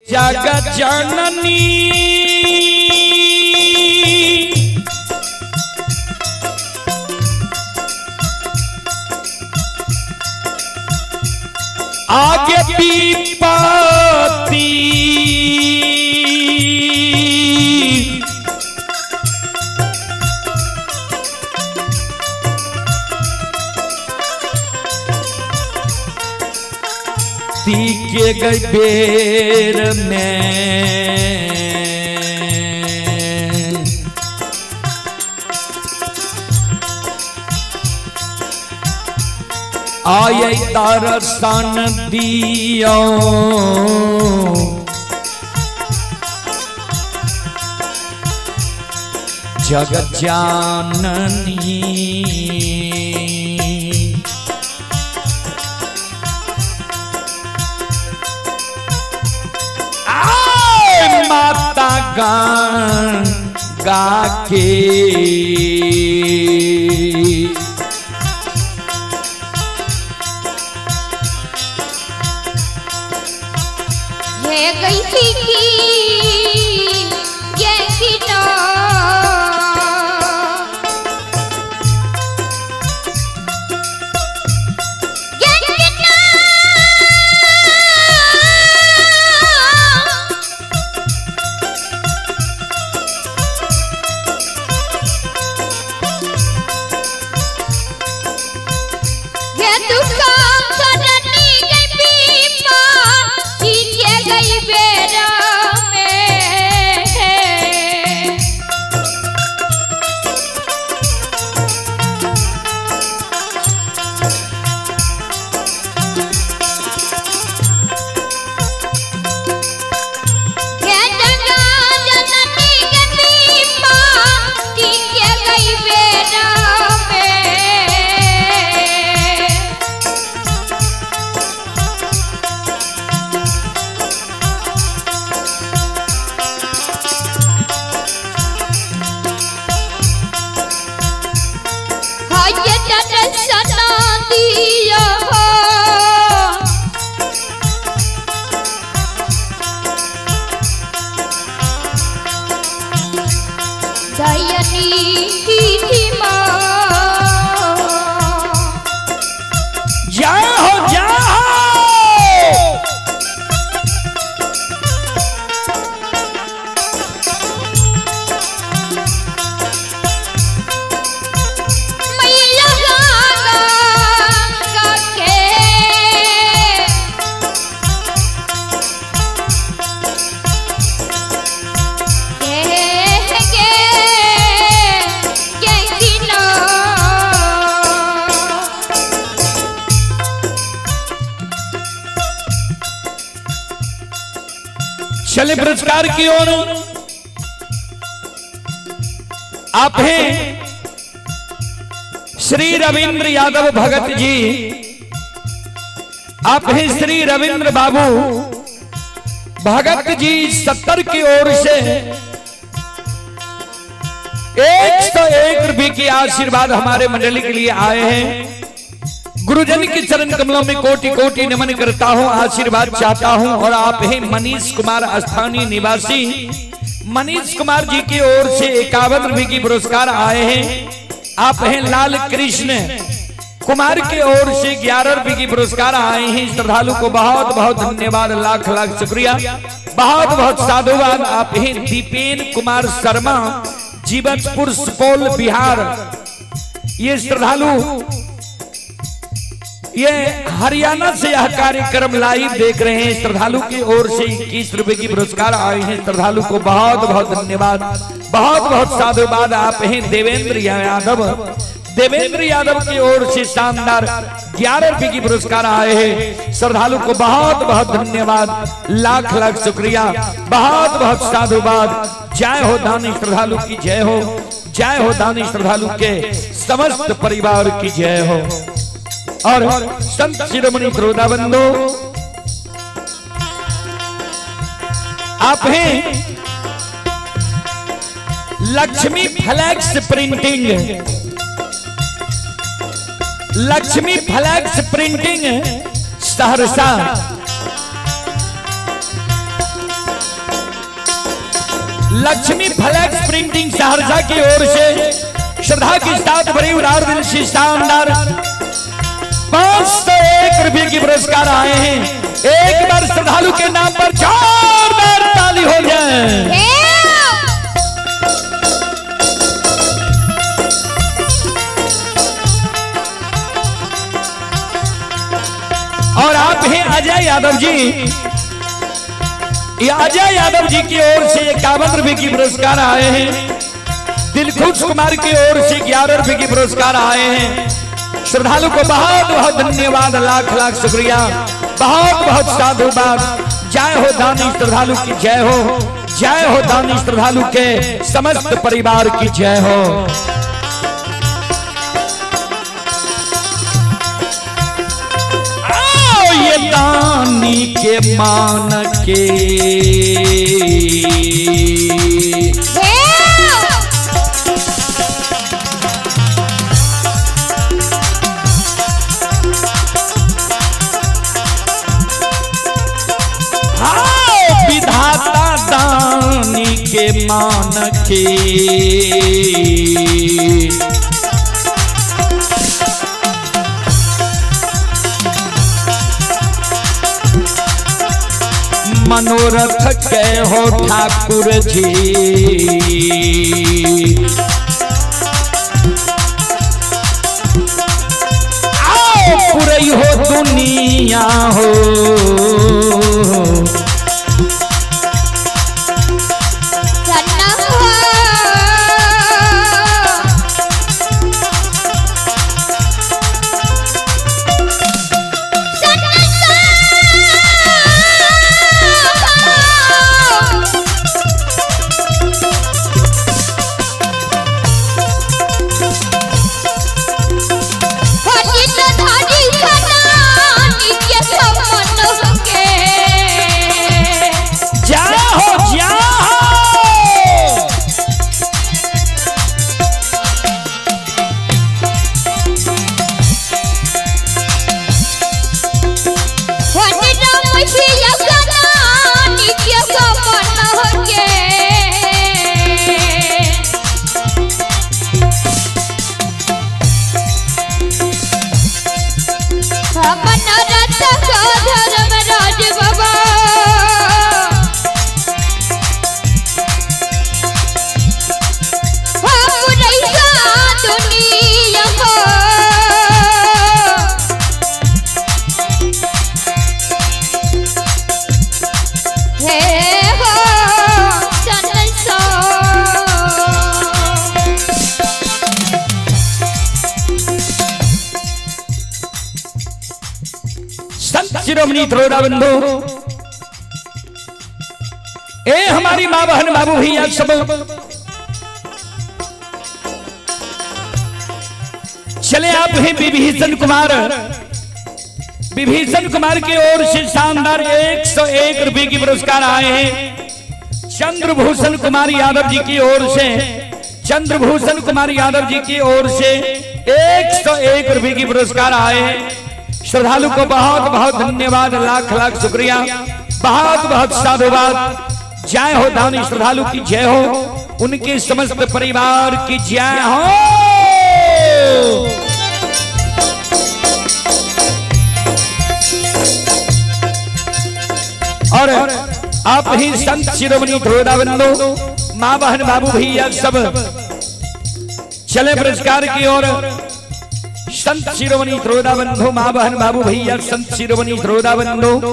जगत जननी आगे पीपाती के गई बेर में आये दर्शन दियो जगत जाननी। आए माता गंगा के है गई थी की ये किना ये किना ये दुखा करनी गई पीपा ये गई बेरा में। ये गंगा जननी के पीपा ये गई बेरा में। हाय दर्शन दिया हो दयनी माँ। जय हो जय हो। मैया गंगा के के किना। चले पुरस्कार की ओर आप हैं श्री रविंद्र यादव भगत जी, आप हैं श्री रविंद्र बाबू भगत जी 70 की ओर से 101 रुपए की आशीर्वाद हमारे मंडली के लिए आए हैं। गुरुजन के चरण कमलों में कोटि कोटि नमन करता हूं, आशीर्वाद चाहता हूं। और आप हैं मनीष कुमार स्थानीय निवासी, मनीष कुमार जी की ओर से 51 रुपए की पुरस्कार आए हैं। आप हैं लाल कृष्ण कुमार की ओर से 11 रुपए की पुरस्कार आए हैं। श्रद्धालु को बहुत बहुत धन्यवाद, लाख लाख शुक्रिया, बहुत बहुत साधुवाद। आप हैं दीपेन कुमार शर्मा, जीवछपुर सुपौल बिहार। ये श्रद्धालु ये हरियाणा से यह कार्यक्रम लाइव देख रहे हैं। श्रद्धालु की ओर से 21 रुपए की पुरस्कार आए हैं। श्रद्धालु को बहुत बहुत धन्यवाद, बहुत बहुत साधुवाद। आप हैं देवेंद्र यादव, देवेंद्र यादव की ओर से शानदार 11 रुपए की पुरस्कार आए हैं। श्रद्धालु को बहुत बहुत धन्यवाद, लाख लाख शुक्रिया, बहुत बहुत साधुवाद। जय हो दानी श्रद्धालु की जय हो, जय हो दानी श्रद्धालु के समस्त परिवार की जय हो। और संत शिरोमणि श्रोता बंधु, आप हैं Lakshmi flex printing, Lakshmi flex printing Saharsa. Lakshmi flex printing Saharsa की ओर से श्रद्धा के साथ भरी उदार दिल से शानदार 501 रुपए की पुरस्कार आए हैं। एक बार श्रद्धालु के नाम पर जोरदार ताली हो जाए। और आप हैं अजय यादव जी, ये अजय यादव जी की ओर से 51 रुपए की पुरस्कार आए हैं। दिलखुश कुमार की ओर से 11 रुपए की पुरस्कार आए हैं। श्रद्धालु को बहुत बहुत धन्यवाद, लाख लाख शुक्रिया, बहुत बहुत साधुवाद। जय हो दानी श्रद्धालु की जय हो, जय हो दानी श्रद्धालु के समस्त परिवार की जय हो। आओ ये दानी के मान के विधाता दानी के मान के मनोरथ के हो ठाकुर जी। आओ पुरई हो दुनिया हो, शिरोमणि त्रोड़ा बंधु, ए हमारी माँ बहन बाबू भैया सब चले आप हैं विभीषण कुमार। विभीषण कुमार की ओर से शानदार 101 रुपए की पुरस्कार आए हैं। चंद्रभूषण कुमार यादव जी की ओर से, चंद्रभूषण कुमार यादव जी की ओर से 101 रुपए की पुरस्कार आए हैं। श्रद्धालु को बहुत बहुत धन्यवाद, लाख लाख शुक्रिया, बहुत बहुत साधुवाद। जय हो दानी श्रद्धालु की जय हो, उनके समस्त परिवार की जय हो। और आप ही संत शिरोमणि धोड़ा बंधु, माँ बहन बाबू भैया सब चले पुरस्कार की ओर। संत शिरोमणि त्रोदा बंधु, माँ बहन बाबू भैया संत शिरोमणि त्रोदा बंधु,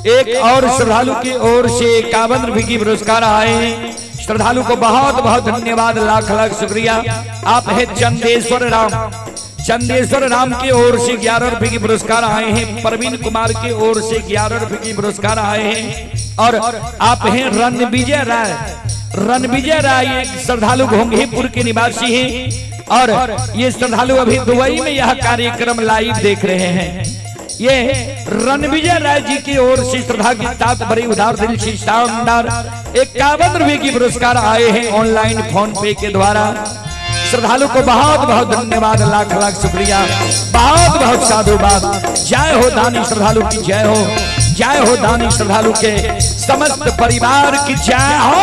एक और श्रद्धालु की ओर से 51 रुपए की पुरस्कार आए हैं। श्रद्धालु को बहुत बहुत धन्यवाद, लाख लाख शुक्रिया। आप है चंदेश्वर राम, चंदेश्वर राम की ओर से 11 रुपए की पुरस्कार आए हैं। प्रवीण कुमार की ओर से 11 रुपए की पुरस्कार आए हैं। और आप हैं रणविजय राय, रणविजय राय एक श्रद्धालु घोंघीपुर के निवासी हैं और ये श्रद्धालु अभी दुबई में यह कार्यक्रम लाइव देख रहे हैं। ये रणविजय राय जी की ओर से श्रद्धा के साथ बड़ी उदार दिल से शानदार 51 रुपए की पुरस्कार आए हैं ऑनलाइन फोन पे के द्वारा। श्रद्धालु को बहुत बहुत धन्यवाद, लाख लाख शुक्रिया, बहुत बहुत साधुवाद। जय हो दानी श्रद्धालु की जय हो, जय हो दानी श्रद्धालु के समस्त परिवार की जय हो।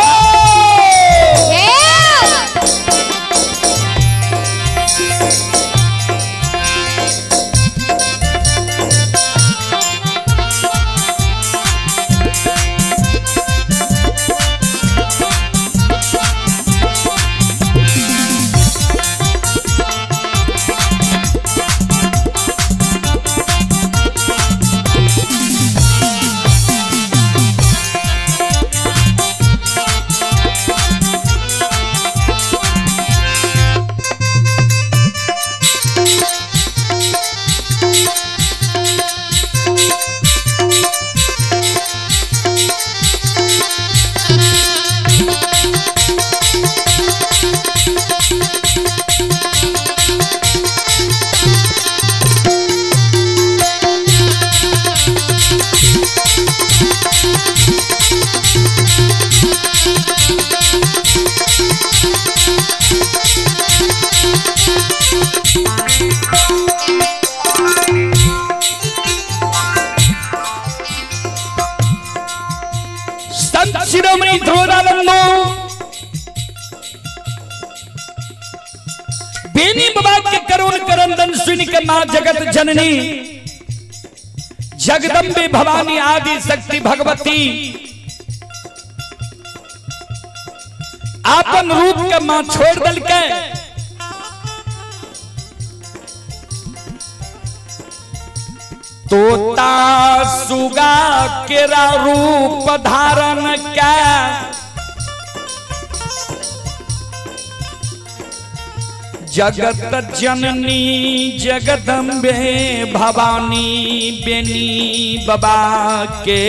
संत शिरोमणि ध्रुवदानंदो बेनी बाबा के करुण करंदन सुन के मां जगत जननी जगदम्बे भवानी आदि शक्ति भगवती आपन रूप के मां छोड़ दल के तोता सुगा केरा रूप धारण के जगत जननी जगदम्बे भवानी बेनी बाबा के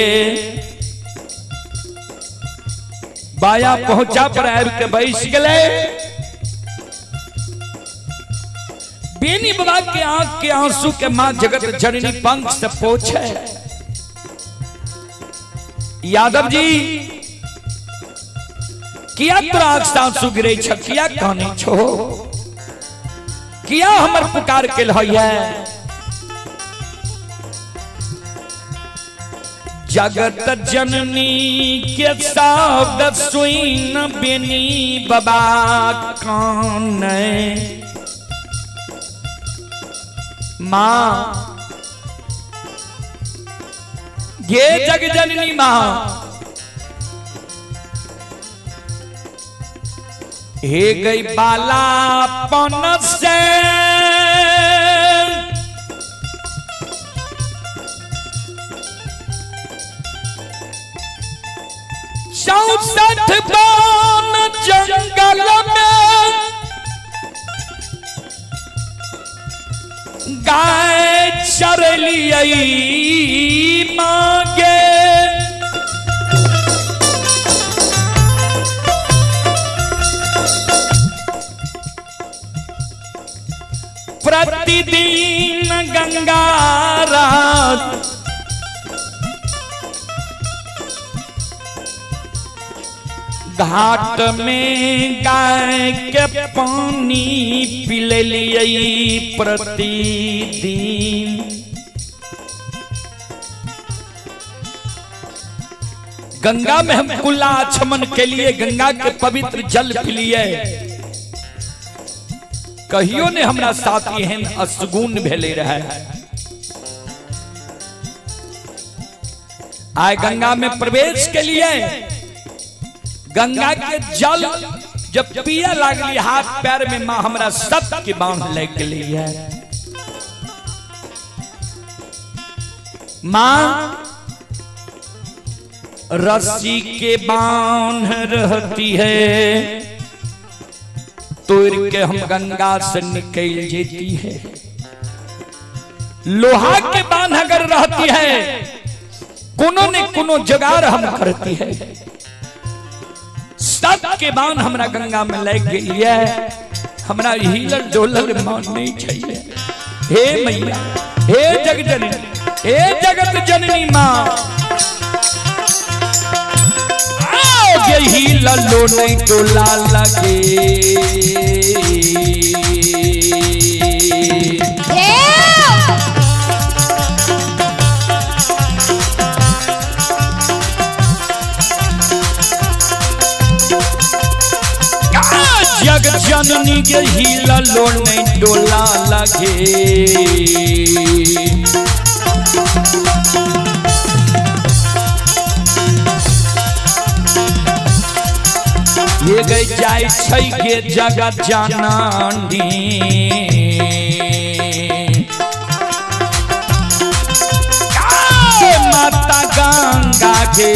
बाया पहुंचा पर आबि के बैस गए। बेनी बाबा के आंख के आंसू के मां जगत जननी पंख से पोछे। यादव जी किया तोरा आंख से आंसू गिरे छ, किया काने छो, किया हमर पुकार के है? जगत जननी के शब्द सुन बेनी बाबा काने। मां ये जग जननी मां हे गई बालापन से 64 बान जंगल में गाय चरलियै मांगे। प्रतिदिन गंगा रात घाट में गाय के पानी पिललियै प्रतिदिन। गंगा में हम कुला आचमन के लिए गंगा के पवित्र जल पिलिए, कहियो ने हमरा साथ एहन असगुन भेले रहे। आए गंगा में प्रवेश के लिए गंगा के जल जब पिया लागली हाथ पैर में मां हमरा सब के बांध लग गई है। मां रस्सी के बांध रहती है, तोड़ के हम गंगा से निकल जाती है। लोहा के बांध अगर रहती है, कोनो ने कोनो जुगाड़ हम करती है। सब के बांध हमरा गंगा में लग गई है, हमरा हिलल डोलल मान नहीं चाहिए। हे मैया, हे जग जननी, हे जगत जननी मां, यही ललो नहीं डोला लगे। जग जननी के ही ललो नहीं डोला लगे। ये गई जाय छै के जगत जननी, माता गंगा के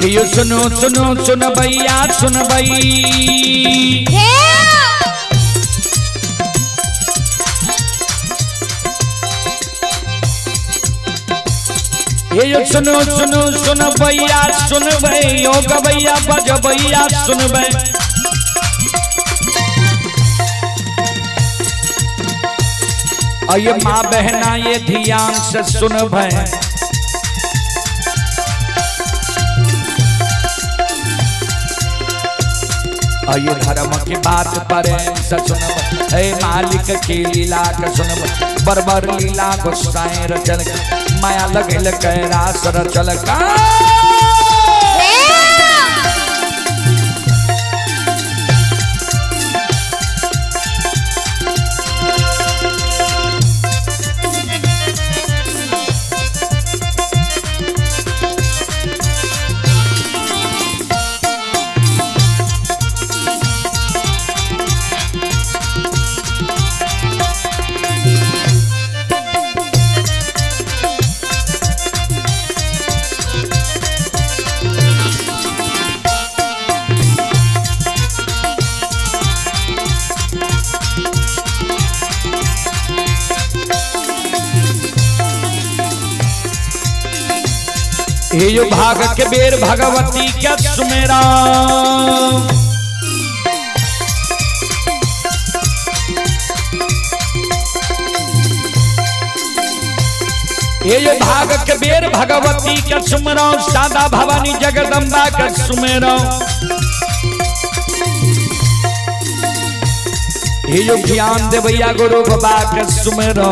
यो सुनो सुनो सुन भैया सुन भई। ये सुनो सुनो सुन भैया सुन भई, यो गवैया बज भैया सुन भई। और ये माँ बहना ये ध्यान से सुन भई। और ये धर्म की बात पर सुन हे मालिक की लीला के सुन, बरबर लीला गुस्साए रचल, माया लगल कैलाश रचल का। ये भाग के बेर भगवती क्या सुमेरा, ये भाग के बेर भगवती क्या सुमेरा, सादा भवानी जगदम्बा के सुमेरा। ये ज्ञान देवैया गुरु बाबा के सुमेरा।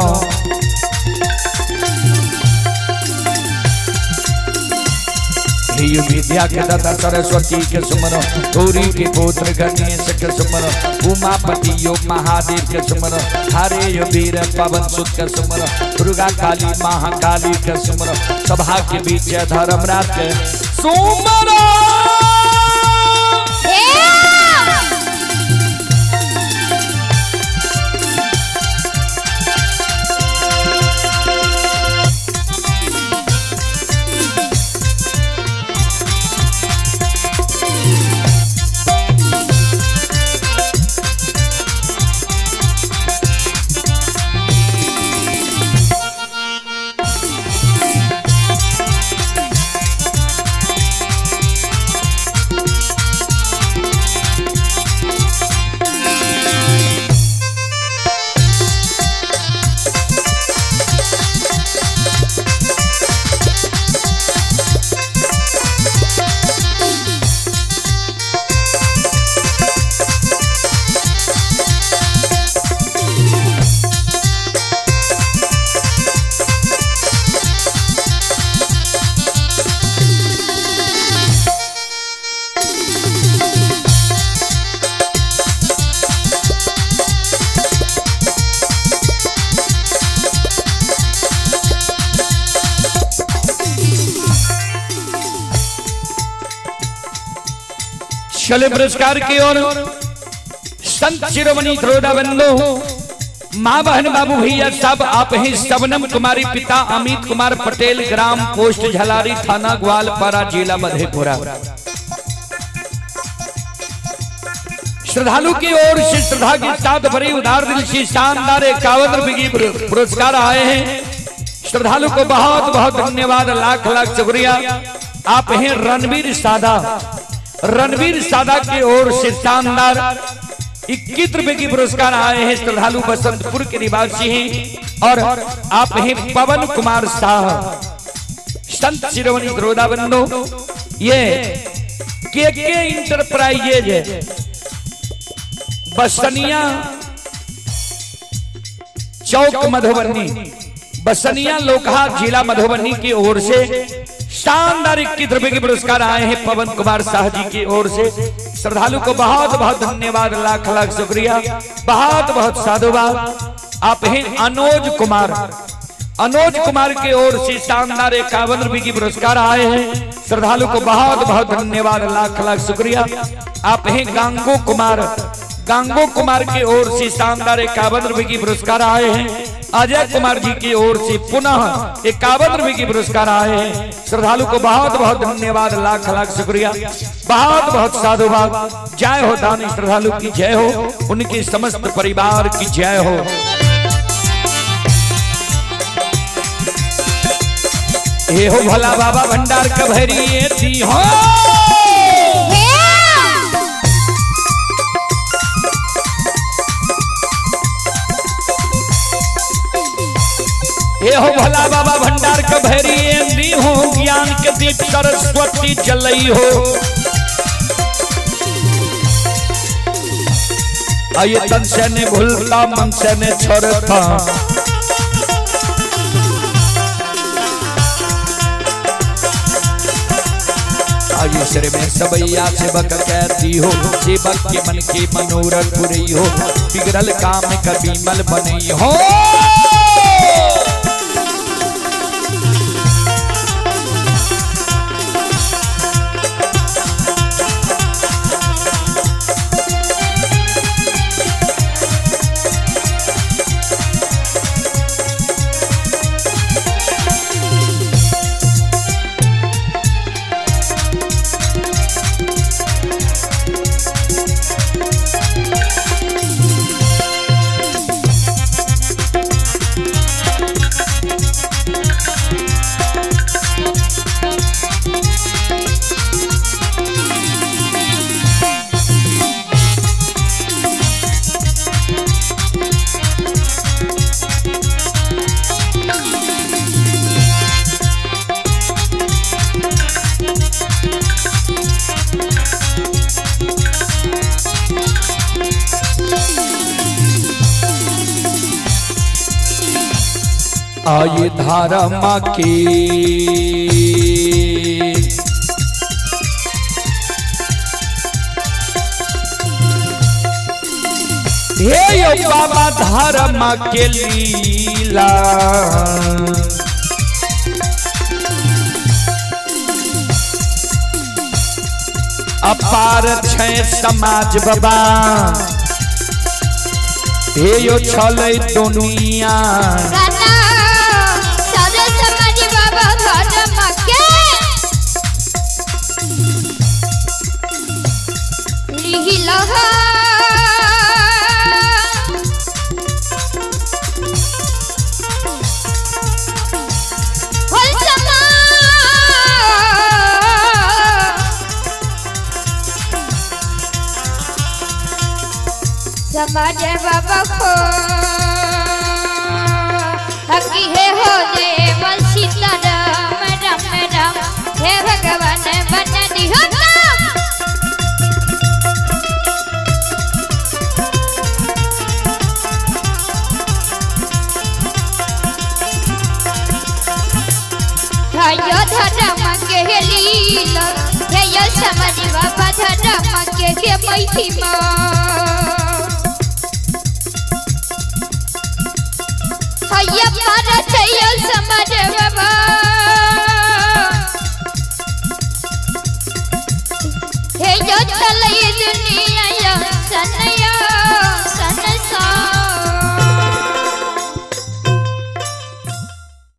विद्या के दाता सरस्वती के सुमरो, गौरी के पुत्र गणेश के सुमरो, उमापति यो महादेव के सुमरो, हरे यो वीर पवन सुत के सुमरो, दुर्गा काली महाकाली के सुमरो, सभा के बीच धर्मराज के सुमरो। चले पुरस्कार की ओर संत शिरोमणि द्रोड़ा बंधु माँ बहन बाबू भैया सब आप हैं शबनम कुमारी पिता अमित कुमार पटेल, ग्राम पोस्ट झलारी, थाना ग्वालपारा, जिला मधेपुरा। श्रद्धालु की ओर से श्रद्धा के साथ भरी उदार दिल से शानदार 51 रुपए की पुरस्कार आए हैं। श्रद्धालु को बहुत बहुत धन्यवाद, लाख लाख शुक्रिया। आप हैं रणवीर सादा, रणवीर सादा की ओर से शानदार 21 रुपए की पुरस्कार आए हैं। श्रद्धालु बसंतपुर के निवासी हैं और आप हैं पवन कुमार शाह, संत शिरोमणि द्रोदा बंधु। ये के इंटरप्राइजेज है, बसनिया चौक मधुबनी, बसनिया लोकहा, जिला मधुबनी की ओर से शानदार 21 रुपए के पुरस्कार आए हैं पवन कुमार शाह जी की ओर से। श्रद्धालु को बहुत बहुत धन्यवाद, लाख लाख शुक्रिया, बहुत बहुत साधुवाद। आप हैं अनोज कुमार, अनोज कुमार की ओर से शानदार 51 रुपए की पुरस्कार आए हैं। श्रद्धालु को बहुत बहुत धन्यवाद, लाख लाख शुक्रिया। आप हैं गांगो कुमार, गांगो कुमार की ओर से शानदार 51 रुपए की पुरस्कार आए हैं। अजय कुमार जी की ओर से पुनः 51 रुपए की पुरस्कार आए हैं। श्रद्धालु को बहुत बहुत धन्यवाद, लाख लाख शुक्रिया, बहुत बहुत साधुवाद। जय हो दानी श्रद्धालु की जय हो, उनके समस्त परिवार की जय हो। हे हो भोला बाबा भंडार कभरी थी हो। हे हो भोला बाबा भंडार कभरी हो, ज्ञान के दीप सरस्वती जलई हो। आये तन से ने भूलता मन से ने छोड़ता, आये सिर में सबैया सेवक कहती हो, सेवक के मन के मनोरथ पुरई हो, बिगड़ल काम कभी मल बनई हो। आये धारा माँ की हे यो बाबा धारा माँ के लीला, अपार छै समाज बाबा, हे यो छलै दुनिया। समाज बाबा को हकी हे हो देव सीता राम राम राम, हे भगवान बन दिहो। यो धर्म के लीला, हे यो समाज बाबा धर्म के महिमा। समाज बाबा हे जो चले दुनिया।